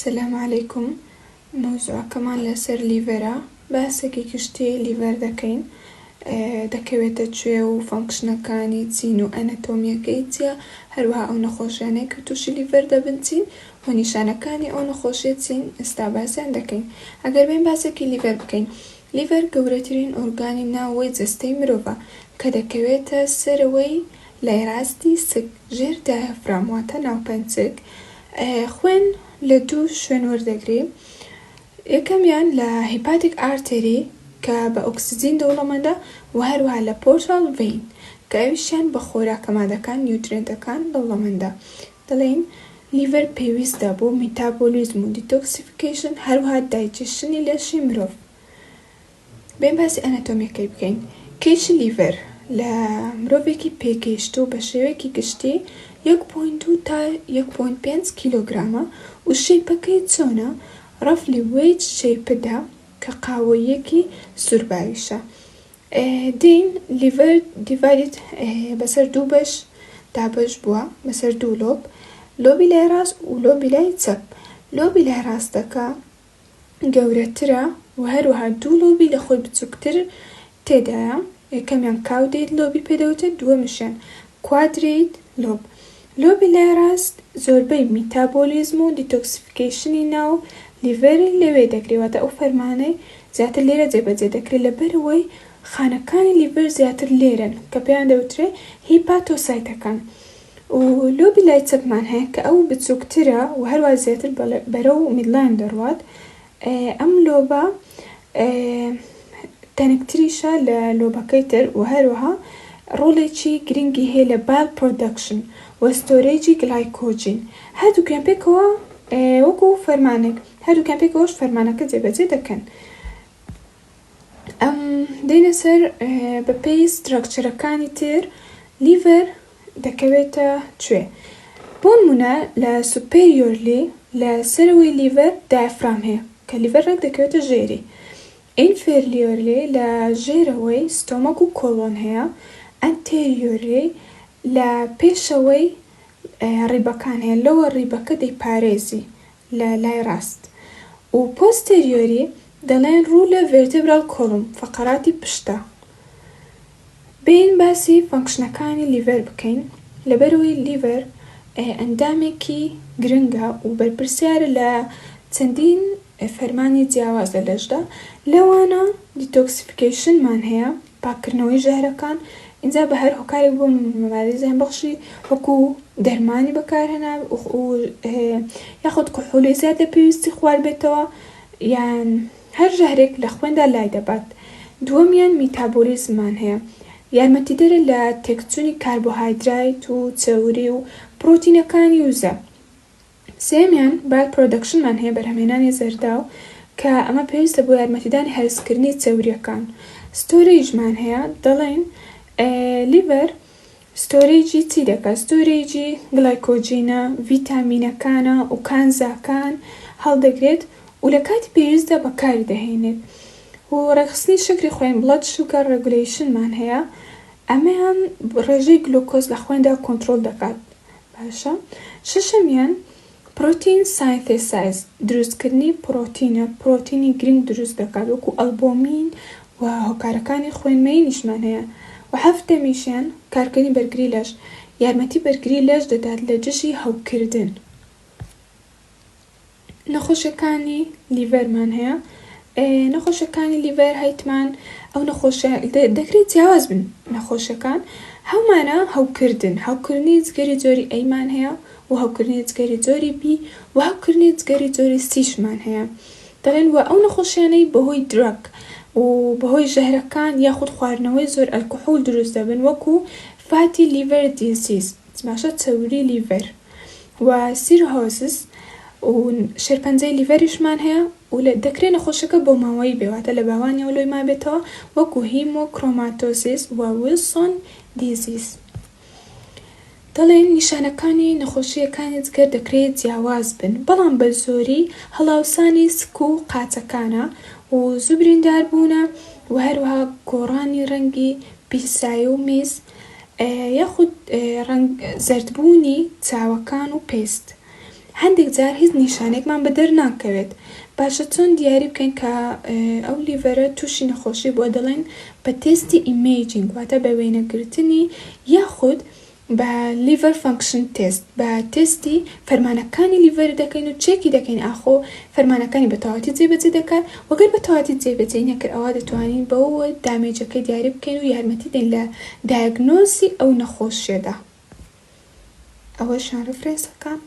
سلام علیکم مەوزوعەکەمان لەسەر liver ە باسێکی گشتی liver دەکەین دەکەوێتە کوێ و function ەکانی چین و ئەنەتۆمیەکەی چیە هەروەها ئەو نەخۆشیانەی کە تووشی liver دەبن چین و نیشانەکانی ئەو نەخۆشیە چین ئێستا باسیان دەکەین ئەگەر بێین باسێکی liver بکەین liver گەورەترین ئۆرگانی ناوەوەی جەستەی مرۆڤە کە دەکەوێتە سەرەوەی لای ڕاستی سک ژێر diaphragm واتە ناوپەنچک خوێن لە دوو شوێن وەردەگری یەکەمیان لە hepatic artery کە بە ئۆکسجین دەوڵەمەندە و هەروەها لە portal vein کە ئەویشیان بە خۆراکە مادەکان nutrient ەکان دەوڵەمەندە دەڵێین liver پێویستە بۆ metabolism و detoxification هەروەها digestion ی لەشی مرۆڤ. بێین باسی ئەنەتۆمیەکەی بکەین. کێشی liver لە مرۆڤێکی پێگەیشتوو بە شێوەیەکی گشتی یەک point دوو تا یەک point پێنج کیلۆگرامە و shape ەکەی چۆنە roughly wedge shaped ە کە قاوەییەکی سوورباویشە. دێین liver divided بەسەر دوو بەش دابەش بووە بەسەر دوو lobe lobe ی لای ڕاست و lobe ی لای چەپ. lobe ی لای ڕاستەکە گەورەترە و هەروەها دوو lobe ی لە خۆی بچووکتر تێدایە، یەکەمیان caudate lobe ی پێ دەوترێت، دووەمیشیان quadrate lobe. lobe ی لای ڕاست زۆربەی metabolism و detoxification ی ناو liver ی لەوێ دەکرێت، واتە ئەو فەرمانەی زیاتر لێرە جێبەجێ دەکرێت، لەبەرئەوەی خانەکانی liver زیاتر لێرەن کە پێیان دەوترێت hepatocyte ەکان. و lobe ی لای چەپمان هەیە کە ئەو بچووکترە و هەروا زیاتر بەرەو midline دەڕوات، ئەم lobe ە تەنکتریشە لە lobe ەکەی تر و هەروەها ڕۆڵێکی گرنگی هەیە لە bile production و storage ی glycogen هەردووکیان پێکەوە وەکو فەرمانێک هەردووکیان پێکەوەش فەرمانەکە جێبەجێ دەکەن. ئەم دێنە سەر بەپێی structure ەکانی تر liver دەکەوێتە کوێ؟ بۆنمونە لە superiorly لە سەرەوەی liver diaphragm هەیە کە liver ڕێک دەکەوێتە ژێری. inferiorly لە ژێرەوەی stomach و colon هەیە. anteriorly لە پێشەوەی rib ەکان هەیە لەوە rib ەکە دەیپارێزی لە لای ڕاست و posteriorly دەڵێن ڕوو لە vertebral column فەقەراتی پشتە. بێین باسی function ەکانی liver بکەین، لەبەرئەوەی liver ئەندامێکی گرنگە و بەرپرسیارە لە چەندین فەرمانی جیاواز لە لەشدا، لەوانە detoxification مان هەیە، پاککردنەوەی ژەهرەکان، ئینجا بە هەر هۆکارێک بۆ مادەی زیانبەخشی وەکو دەرمانی بەکارهێنا و یاخود کحولی زیاد لە پێویستی خواردبێتەوە یان هەر ژەهرێک لە خوێندا لای دەبات. دووەمیان میتابۆلیزممان هەیە، یارمەتیدەرە لە تێکچوونی کاربۆهایدرایت و چەوری و پڕۆتینەکانی وزە. سێیەمیان bile production مان هەیە، بەرهەمهێنانی زەرداو، کە ئەمە پێویستە بۆ یارمەتیدانی هەرسکردنی چەورییەکان. storage مان هەیە، دەڵێین liver storage ی چی دەکات؟ storage ی glycogen ە، ڤیتامینەکانە و کانزاکان هەڵدەگرێت و لە کاتی پێویستدا بەکاری دەهێنێت. و ڕێکخستنی شەکری خوێن Blood Sugar Regulation مان هەیە، ئەمەیان ڕێژەی گلوکۆز لە خوێندا کۆنترۆڵ دەکات. باشە شەشەمیان protein synthesis دروستکردنی پرۆتینە، پرۆتینی گرنگ دروست دەکات وەکو ئەلبۆمین و هۆکارەکانی خوێنمەیینیشمان هەیە و حەفتەمیشیان کارکردنی بەرگری لەش یارمەتی بەرگری لەش دەدات لە دژی هەوکردن. نەخۆشیەکانی liver مان هەیە نەخۆشیەکانی liver هەیتمان ئەو نەخۆشیە دەکرێت جیاواز بن نەخۆشیەکان هەمانە هەوکردن هەوکردنی جگەری جۆری A مان هەیە و هەوکردنی جگەری جۆری B و هەوکردنی جگەری جۆری C شمان هەیە دەڵێن وە ئەو نەخۆشیانەی بەهۆی drug و بەهۆی ژەهرەکان یاخود خواردنەوەی زۆر ئەلکحول دروست دەبن وەکو fatty liver disease باشە چەوری liver و cirrhosis و شێرپەنجەی liver یشمان هەیە و دەکرێت نەخۆشەکە بۆماوەیی بێ واتە لە باوانیەوە لۆی مابێتەوە وەکو hemochromatosis و Wilson disease. دەڵێن نیشانەکانی نەخۆشییەکانی جگەر دەکرێت جیاواز بن بەڵام بە زۆری هەڵاوسانی سک و قاچەکانە و زوو برینداربوونە و هەروەها گۆڕانی ڕەنگی پیسایی و میز یاخود ڕەنگ زەردبوونی چاوەکان و پێست. هەندێک جار هیچ نیشانەیەکمان بەدەر ناکەوێت. باشە چۆن دیاری بکەین کە ئەو liver ە تووشی نەخۆشی بووە؟ دەڵێن بە تێستی imaging واتە بە وێنەگرتنی یاخود بە liver function test بە تێستی فەرمانەکانی liver دەکەین و چێکی دەکەین ئاخۆ فەرمانەکانی بە تەواوەتی جێبەجێ دەکات و گەر بە تەواوەتی جێبەجێی نەکرد ئەوا دەتوانین بەوەوە damage ەکەی دیاری بکەین و یارمەتی دەین لە diagnosis ی ئەو نەخۆشیەدا. ئەوەشیان reference ەکان.